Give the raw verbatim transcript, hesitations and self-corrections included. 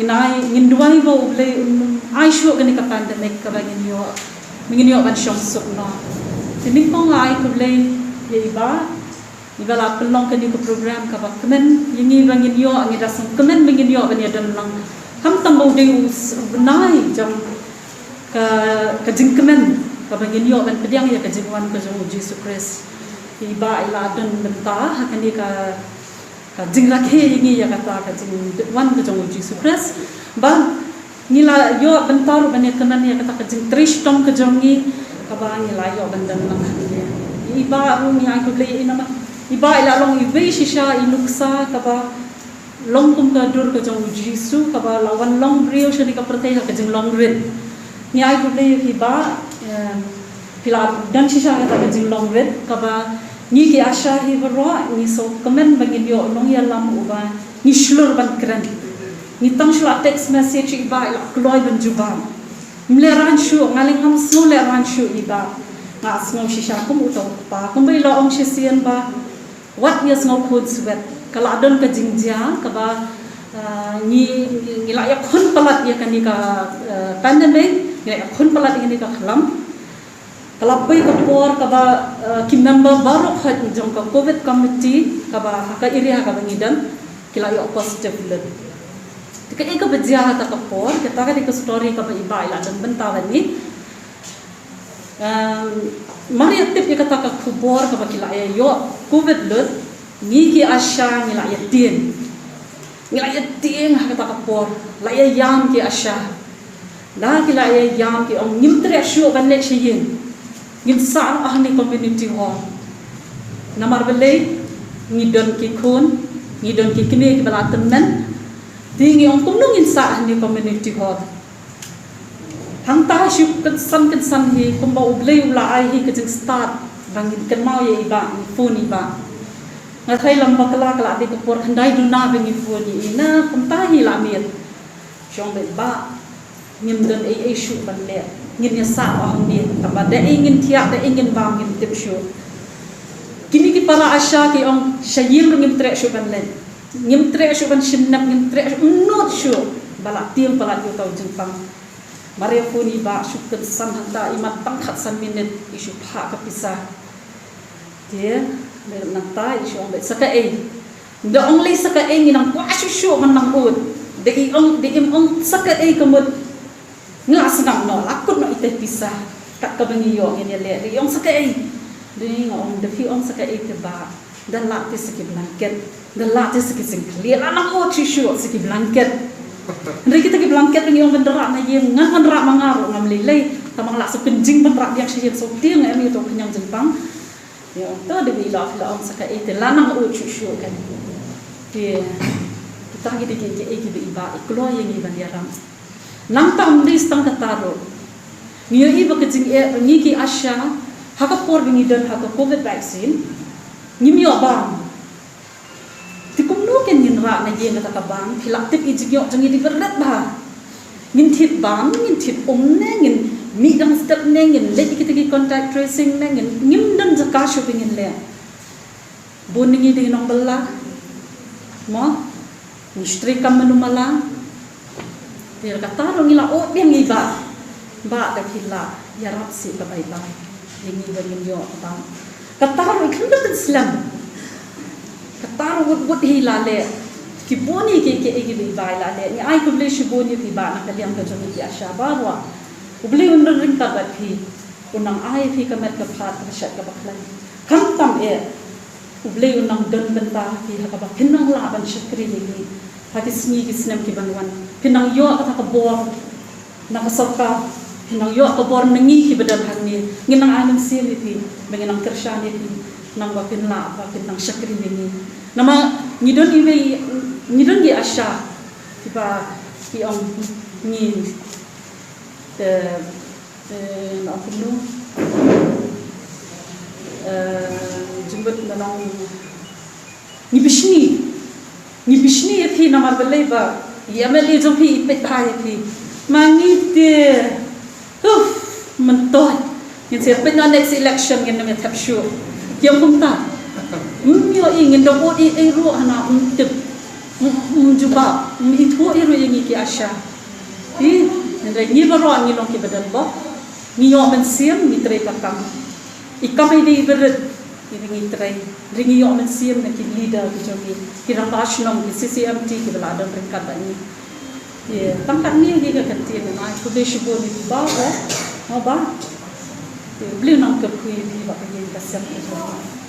Ngin ai, ngin duwai ba U Blei un ai shuh kane ka pandemic kaba ngin ïoh, ngin ïoh ban shong suk noh. Te nyngkong la ai khublei ïa i Bah, i Bah la pynlong kane ka program kaba kmen ïa ngi ba ngin ïoh, ngi da sngewkmen ba ngin ïoh ban ïadon lang. Khamtam ba u dei u s-, u bnai jong ka, ka jingkmen kaba ngin ïoh ban pdiang ïa ka jingwan ka jong U Jisu Khrist. I Bah i la don bynta ha kane ka, ka jingrakhe ïa ngi ïa kata ka jingwan ka jong U Jisu Khrist. Ba ngi la ïoh bynta ruh ban ïakmen ïa kata ka jingtrei shitom ka jong ngi, kaba ngi la ïoh ban don lang hangne. I Bah ruh ngi ai khublei ïa i namar i Bah i la long iwei shisha i nuksa kaba long kum ka dur ka jong U Jisu, kaba la wan long briew shane ka pyrthei ha ka jinglong rit. Ngi ai khublei ïa phi Bah, em, phi la don shisha ha kata ka jinglong rit, kaba ngi ki ASHA hi baroh ngi sngewkmen ba ngin ïoh nongïalam uba ngi shlur ban kren. Ngi tang shu la text message ïa i Bah i la kloi ban jubab. Ym lehraiñ shuh, nga leh ngam sngew lehraiñ shuh i Bah. Nga sngew shisha kum uto u kpa, kumba i la ong shisien ba wat ïa sngew khunswet. Ka la don ka jingjia kaba, ah, ngi, ngi, ngi la ïakhun palat ïa kane ka, ah, pandemic, ngi la ïakhun palat ïa kane ka khlam. Ka la poi ka por kaba, ah, ki member baroh khoit jong ka covid committee kaba ha ka area kaba ngi don ki la ïoh positive lut. Te kaei kaba jia ha kata ka por, kata ka dei ka story kaba i Bah i la don bynta bad ngi. Em, mar ïa tip ïa kata ka khubor kaba ki la ïa ïoh covid lut, ngi ki ASHA ngi la ïa tieng. Ngi la ïa tieng ha kata ka por, la ïa ïam ki ASHA. Da ki la ïa ïam ki ong ngim treh shuh ban leit sha ïing. Ngin sah noh hangne community hall. Namar balei, ngi don ki khun, ngi don ki kmie kiba la tymmen. Te ngi ong kumno ngin sah hangne community hall. Hangta shu kynsan kynsan hi kumba U Blei u la ai hi ka jingstad ba ngin kynmaw ïa i Bah, ngi phone i Bah. Nga tharai lem bakla ka la dei ka por khyndai duna ba ngi phone ïa i, na kumta hi la miet. Shong beit Bah, ngim don ei ei shuh ban leh. Ngin ïa sah noh hangne, kaba da ei ngin thiah, da ei ngin bam ngim tip shuh. Kine ki para ASHA ki ong sha ïing ruh ngim treh shuh ban leit. Ngim treh shuh ban shim nep, ngim treh shuh, ym nud shuh ba la tieng palat ïa uta u jingpang. Mar ïa phone i Bah shu kynsan hangta, i mat tang khatsan minit i shu phah ka pisa. Te, nangta i shu ong beit sa kaei. Da ong lei sa kaei ngi nang kwah shuh shuh ban nang ud. Da i ong, da im ong sa kaei ka mut. Nga sngap noh, la kut noh ita i pisa. Kat kaba ngi ïoh ngin ïa leh, da i ong sa kaei. Da i nga ong, da phi ong sa kaei te Bah. Da lah te sa ki blanket. Da lah te sa ki jingkhlieh, la nang ud shuh shuh sa ki blanket. Hynrei kita ki blanket ngi ong ban da rah na ïing, ngan, ngan rah ma nga ruh ngam lei lei. Tangba nga lah sa pynjing ban rah biang sha ïing, sa tieng em ïa uto u khñiang jingpang. Ïa, to da i la, la ong sa kaei te la nang ud shuh shuh kan. Te kita ki dei kiei kiei kiba i Bah i kloi ïa ngi ban ïarap. Nangta ym dei tang kata ruh. Ngi ïohi ba ka jingeh ba ngi ki ASHA ha ka por ba ngi don ha ka covid vaccine ngim ïoh bam. Te kumno kin ngin rah na ïing kata ka bam, phi la tip i jingïoh jong ngi dei ba rit bha. Ngin thied bam, ngin thied um ne, ngin mih dang step ne, ngin leit ïa kita ki contact tracing ne, ngin, ngim don jaka shuh ba ngin leh. Bun na ngi dei nongbylla. Mo? Ngi shu trei kam manu mala. Te kata ruh ngi la ud biang i Bah. Bah da phi lah ïarap seh ka bai bai. Ïa ngi ba ngin ïoh ka bam. Kata ruh i khlem da pynslem. Kata ruh wut wut hi la leh. Ki bun hi kiei kiei kiba i Bah i la leh. Ngi ai khublei shibun ïa phi Bah na ka liang ka jong ngi ki ASHA baroh. U Blei un nang ryngkat bad phi. Un nang ai ïa phi ka met ka phad kaba shet kaba khlaiñ. Khamtam eh. U Blei un nang don bynta ha phi ha kaba phin nang lah ban shakri ïa ngi ha ki sngi ki snem ki ban wan. Phin nang ïoh kata ka bor na ka sorkar, phin nang ïoh ka bor na ngi kiba don hangne. Ngin nang ai mynsiem ïa phi ba ngin nang kyrshan ïa phi nangba phin lah ba phin nang shakri ïa ngi. Namar ngi don iwei, ngi don ki ASHA kiba ki ong ngi, eh, Eh, na kumno? Eh, jingmut na nong ngi bishni. Ngi bishni ïa phi namar balei ba i MLA jong phi i peit bha ïa phi. Ma ngi te. Huh, myntoi. Ngin sa peit na next election ngin nang thep shuh. Ïa kumta. Hmm, ïohi ngin da vote ei ei ruh hana, hmm, tip. Ym jubab, ym ithuh ïa ruh ïa ngi ki ASHA. Phi, hynrei ngi baroh ngi long ki badonbok. Ngi ïoh mynsiem, ngi trei ka kam. I kam ïadei bad rit, ngi ngi trei. Hynrei ngi ïoh mynsiem na ki leader ki jong ngi. Ki rangbah shnong, ki CCMT, kiba la don ryngkat bad ngi. Ïa, tang katne hi ka ktien, ai khublei shibun ïa phi Bah, eh. Mo Bah. Ïa, U Blei un nang kyrkhu ïa phi bad ka ïing ka sem ka jong phi.